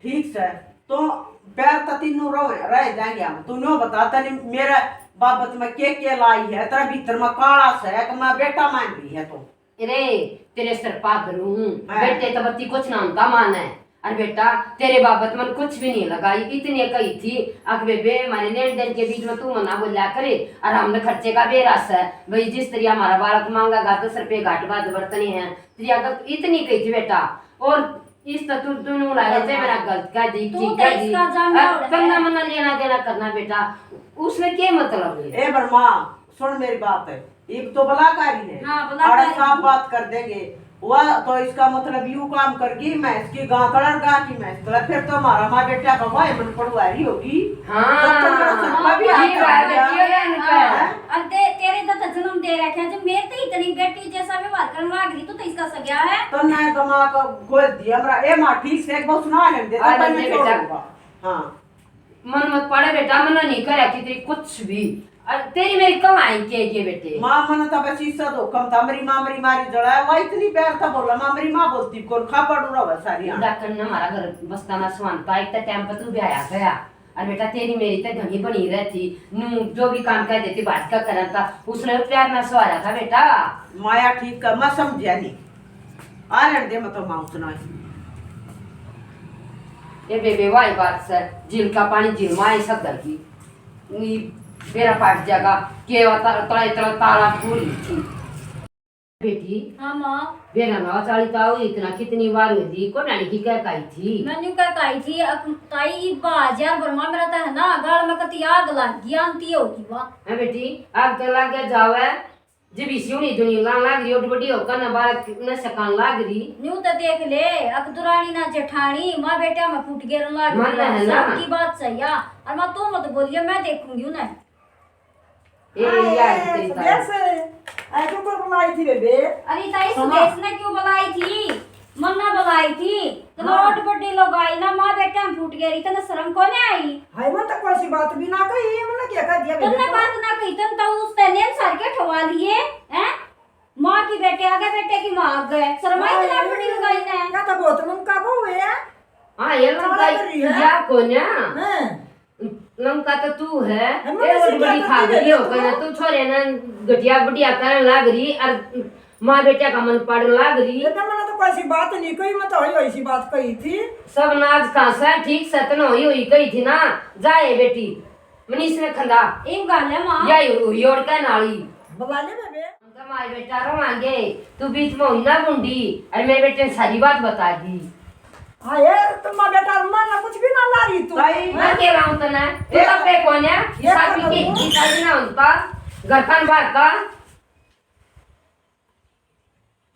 ठीक से। तो प्यार तो तीनों रह, रह जाएंगे हम। तू न्यू बता, तने मेरे बाबत में के के लाई है, तेरा भीतर में काला से, कि मैं बेटा मान रही है तो। अरे, तेरे सिर पादर हूँ। हाँ। बेटे तो बत्ती कुछ ना होता माने। अरे बेटा, तेरे बाबत मन कुछ भी नहीं लगाई, इतने कही थी, अक बेबे, हमारे लेन देन के बीच में तू मना बोल्या करे, और हमने खर्चे का बेरा से, भाई, जिस तरिया हमारा बालक मांगेगा, दस रुपये घाट बाद बरतने हैं, तेरी अकल इतनी कही थी बेटा। और इस तो तू, तू नू लागे थे, मेरा गलत कह दी, तू ठीक तो कह दी। इसका जानना अब होता तन्ना है। मन्ना लेना देना करना बेटा, उसमें क्या मतलब है? ए बरमा, सुन मेरी बात है, इब तो बलाकारी है। हाँ, बलाकारी। आड़ा साफ बात कर देंगे। वह तो इसका मतलब यू काम कर गई, मैं इसकी गां कलर गा की मैं इस तरह, फिर तो हमारा माँ बेटा का भाई मन पड़वारी होगी। हाँ, तब तो मेरा सपना भी ये आता बात होगा। है, ये है इनका। हाँ। और ते-, तेरे तो, तो जन्म दे रखे हैं, जो मेरे तो इतनी बेटी जैसा व्यवहार करने लाग रही, तू तो इसका सगया है। तो नया दिमाग खोल दिया हमरा। ए माँ, ठीक से एक बार सुना लेने दे, आ तब लेने मैं दे बेटा। छोड़ूंगा। हाँ। मन मत पड़े बेटा, मना नहीं करे कि तेरी कुछ भी। और तेरी मेरी कमाई के ये बेटे। माँ, मन तो बस इससे धोखम था, मेरी माँ मेरी मारी जड़ा है, वह इतनी प्यार था बोला, माँ मेरी माँ बोलती कौन खा पड़ू रहा सारी आँख। डॉक्टर ने हमारा घर बस्ता ना सुहान था, एक तो टाइम पर तू भी आया गया। और बेटा तेरी मेरी तो घनी बनी रहती, नू जो भी काम कह देती भाज का करता, उसने प्यार ना सवारा था बेटा। माया ठीक कर, मैं समझया नहीं। आ लेने दे, मैं तो माँ सुना। ए बेबे, वाई बात से, झील का पानी झील में आई सक धरती। नी बेरा पाट जाएगा, के वा ता-, तला, तला ताला पूरी थी। बेटी, हाँ माँ। बेरा ना चाली ताऊ इतना कितनी बार हुई थी, को नानी की कह काई थी? मैं न्यू कह काई थी, अक-, ताई इब्बा हजार बरमा मेरा तो है ना, गाल में कती आग लाग गई, आंती होगी वा। हाँ बेटी, आग तो लाग गया जावे, जब इसी हुनी दुनिया लान लाग रही, ओट बड़ी होकर ना बालक न सकान लाग रही। न्यू तो देख ले, अक दुरानी ना जेठानी, माँ बेटा में फूट गेरन लाग मन रही, है ना। सबकी बात सही है। और माँ तू मत बोलिए, मैं देखूंगी उन्हें। ए, हाय, यार, तेरी सुदेश, ताई। ऐ क्यों कर बुलाई थी बेबे? अरे ताई, सुनो। सुदेश ने क्यों बुलाई थी? मन्ना बुलाई थी, तो हाँ। लोट बड़ी लोग आई ना, माँ बेटे हम फूट गए रही, तने शर्म कोने आई? हाय, मन तो कोई सी बात भी ना कही, मन क्या कह दिया तन्ने बेटा? बात ना कही, तन तो उस ते नेम सार के ठवा लिए, हैं? माँ की बेटे आ गए, बेटे की माँ आ गए, शर्माई तो हाय। लोट बड़ी लोग आई ने। या तो बहुत मन का बहू है। हाँ, ये लोग चौड़ा का कर रही है। या कोन्या। हैं। लंका तो तू है, हम ए लोग और से बड़ी क्या खाग करते रही हो हैं? कने तू छोरे ना घटिया बढ़िया करन लाग रही और माँ बेटा का मन पाड़न लाग रही। बेटा, मैंने तो कोई सी बात नहीं कही, मैं तो हई हई सी बात कही थी। सब नाज का से ठीक से तने हई हई कही थी ना। जा ए बेटी, मनीष ने खंदा। एक गाल है माँ। या हुई ओड़ के नाली। बुला ले बेबे। हम तो माए बेटा रोवांगे, तू बीच में हुई ना गुंडी, अरे मेरे बेटे ने सारी बात बता दी। हाँ यार, तुम माँ बेटा माँ ना कुछ भी ना ला रही तू। भाई, मैं कह रहा हूँ तने, तू ये तब पे कौन है? ये शादी कर के लो। गीता जी ना होता, घर का बाहर का।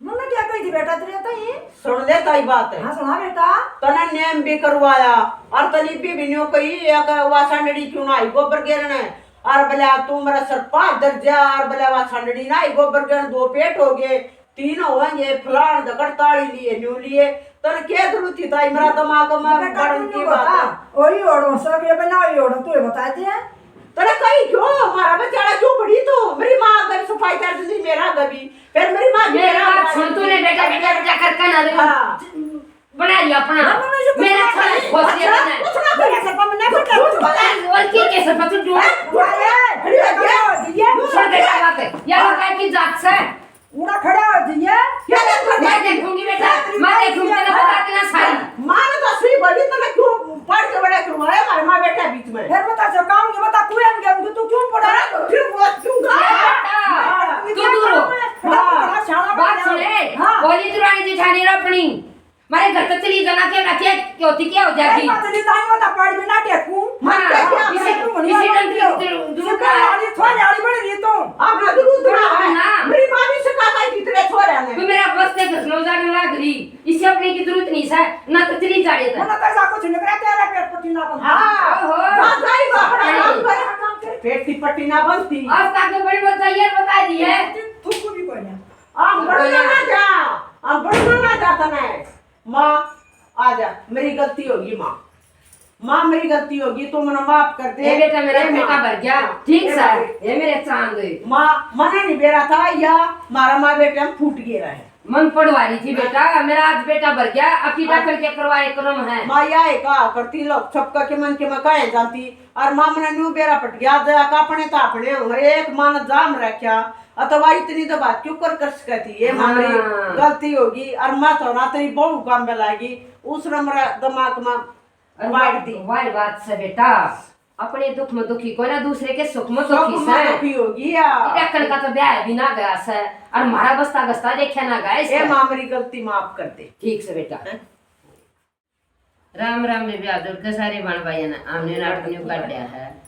मन्ना क्या कही थी बेटा तेरे तो ये? सुन ले ताई बात है। हाँ, सुना बेटा। तने नेम भी करवाया और तनी भी भी न्यू कही, या वा सांडड़ी क्यों ना आई गोबर गिरने? और बोले, "तू मेरा सर पाँच दर्जा", और बोले, "वा सांडड़ी ना आई गोबर गिरने, दो पेट हो गए, तीन होंगे, फलान दकड़ ताली लिए, न्यू लिए।" तने के जरूरत थी ताई मेरा दिमाग में बेटा, बड़न तू की न्यू बात बता। है। वही ओढ़ो, सब ये बना, वही ओढ़ो, तू ये बता दे। तेरा कहीं क्यों? हमारा बच्चा क्यों बड़ी तू? मेरी माँ अगर सफाई कर दी, मेरा गभी। फिर मेरी माँ भी मेरी मेरा बात सुन तूने, बेटा, बेटा, बेटा करके ना रे। हाँ। बना लिया अपना। ना, ना, ना, ये मेरा कुछ था, नहीं। खोस दिया अच्छा, तूने। कुछ ना करे, सर, पर मैं ना कुछ करता। बोला। और की के सर पर तू ढूंढ। हैं? बोले, खड़ी हो गया। सुन बेटा बात है। या लोग की जात से। उड़ा खड़ा हो जाइए। क्या बात कर मैं रही है? देखूंगी बेटा, मैं देखूंगी, तेरा बता देना सारी। माँ ने तो सही बोली, तूने क्यों पढ़ के बड़ा करवाया हमारे माँ बेटा बीच में? फिर बता, जो काम नहीं बता, कुएं में गया, तू क्यों पड़ा? फिर वो क्यों गा? ए बेटा, हाँ। तू दूर हो। बड़ा, बड़ा शाना बात बन गया। सुने, हाँ। बोली तू रानी जिठानी रो अपनी। मारे घर तक चली जाना, क्या ना क्या, क्या होती, क्या हो जाती? मैं चली जाऊंगा तो पड़ भी ना टेकूं। हाँ, मैं क्या इसे, किया? इसे डंडी दूर, दूर सिर्फ कर। वाली, थोड़ी वाली बन रही तू। अब ना जरूरत ना है। ना। मेरी माँ भी सिखा पाई थी तेरे छोरे ने। तू मेरा बस से घसनो जाने लग रही। इसे अपने की जरूरत नहीं है, ना तो चली जा रही था। ना तो ऐसा कुछ नहीं करे, तेरा पेट पट्टी ना बन। हाँ। ओहो। जा, जा, जा, अपना काम कर। पेट की पट्टी ना बनती। आज तक तो बड़ी बात है, ये बता दी है। तू को भी कोई ना। हम बढ़ना ना जा, हम बढ़ना ना जा तने। माँ, आ जा, मेरी गलती होगी माँ। माँ, मेरी गलती होगी, तू मने माफ कर दे। ए बेटा, मेरा ए माँ। बेटा भर गया। हाँ, ठीक ए सा, भाई। ए मेरे चांद। माँ, मने नहीं बेरा था, या मारा माँ बेटे हम फूट गए रहे। मन पड़वा रही थी हाँ। बेटा, मेरा आज बेटा भर गया, अकी हाँ। डॉक्टर के करवाए क्रम है। माँ, या है कहा करती लोग, सबका के मन के मैं कहे जानती, और माँ मने न्यू बेरा पट गया, दया का अपने तो अपने, हर एक मन जाम रखा, अथवा इतनी तो बात क्यों कर, कर सकती है, माँ मेरी हाँ। गलती होगी, और मैं तो ना तेरी बहू काम पे लागी, उसने मेरा दिमाग में और बांट दी। वाह, वाह बात से बेटा, अपने दुख में दुखी कोई ना, दूसरे के सुख में सुख दुखी में से। दुखी होगी या। इधर का तो ब्याह भी ना गया से, और हमारा बस्ता गस्ता देखा ना गया ए इसका। माँ, मेरी गलती माफ कर दे। ठीक से बेटा। हैं? राम राम बेबे, हाथ जोड़ के सारे बहन भाइयों ने, हमने नाटक न्यू काटा है।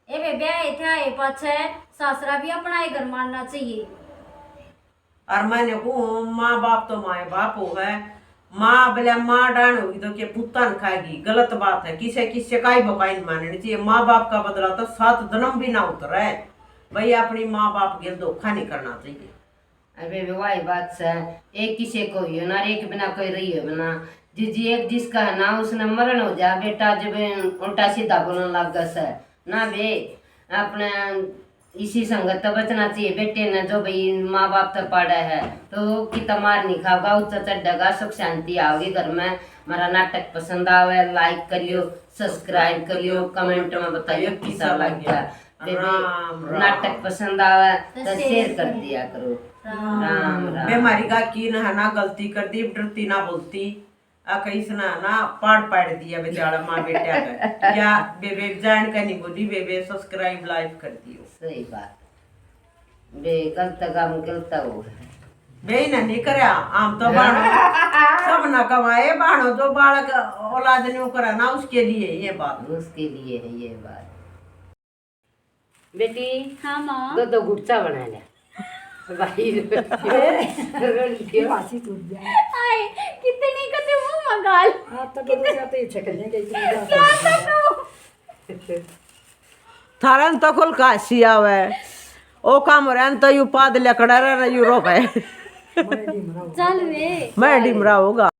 ए बेबे, आए थे, आए पाछे सासरा भी अपना ही घर मानना चाहिए। और मैंने कहूँ, माँ बाप तो माए बाप हो है, माँ बोले माँ डान होगी तो के पुत्ता न खाएगी, गलत बात है। किसे किसे का ही बकाई नहीं माननी चाहिए। माँ बाप का बदला तो सात जन्म भी ना उतरे। भाई, अपनी माँ बाप गेल धोखा नहीं करना चाहिए। अबे वे वाही बात सै, एक किसे को हियो ना, एक बिना कोई रही हो ना। जी, जी, एक जिसका है ना, उसने मरण हो जा बेटा, जब उल्टा सीधा बोलने लग गया सै ना बे। अपने इसी संगत तो बचना चाहिए बेटे ने, जो भाई माँ बाप तो पाड़ा है, तो कितना मार नहीं खाओगा, ऊंचा चढ़ेगा, सुख शांति आओगी घर में। हमारा नाटक पसंद आवे, like करियो, subscribe करियो, comment में बताइयो किसा लग गया। बेबे, राम, राम। नाटक पसंद आवे तो तो share share कर करो। दिया करो। राम। राम, राम। बे, हमारी गाकी ने है ना गलती कर दी, डरती ना बोलती। आ कहीं से ना, ना पाड़ पाड़ दिया बेचारा माँ बेटा का। या बेबे जान का नहीं बोली, बेबे subscribe like कर दियो। सही बात। बे गलत काम गलत हो। बे ना नहीं करया, हम तो बाणो। सब ना कमाए, बाणो जो बालक औलाद न्यू करे ना, उसके लिए ये बात। उसके लिए है ये बात। बेटी, हाँ, माँ। दो, दो घुट चा बना ले। भाई, रोन दियो। मासी टूट जाए। हाय, कितनी कते मुंह मंगाल। हाँ, तो कितने तो ये छक लेंगे, इतनी बात क्या है। तको? थारन तो कुल काशी आवे। ओ काम रहन तो यू पाद लकड़ा रह, यू रोवे। चल रे। मैं डिमरा होगा।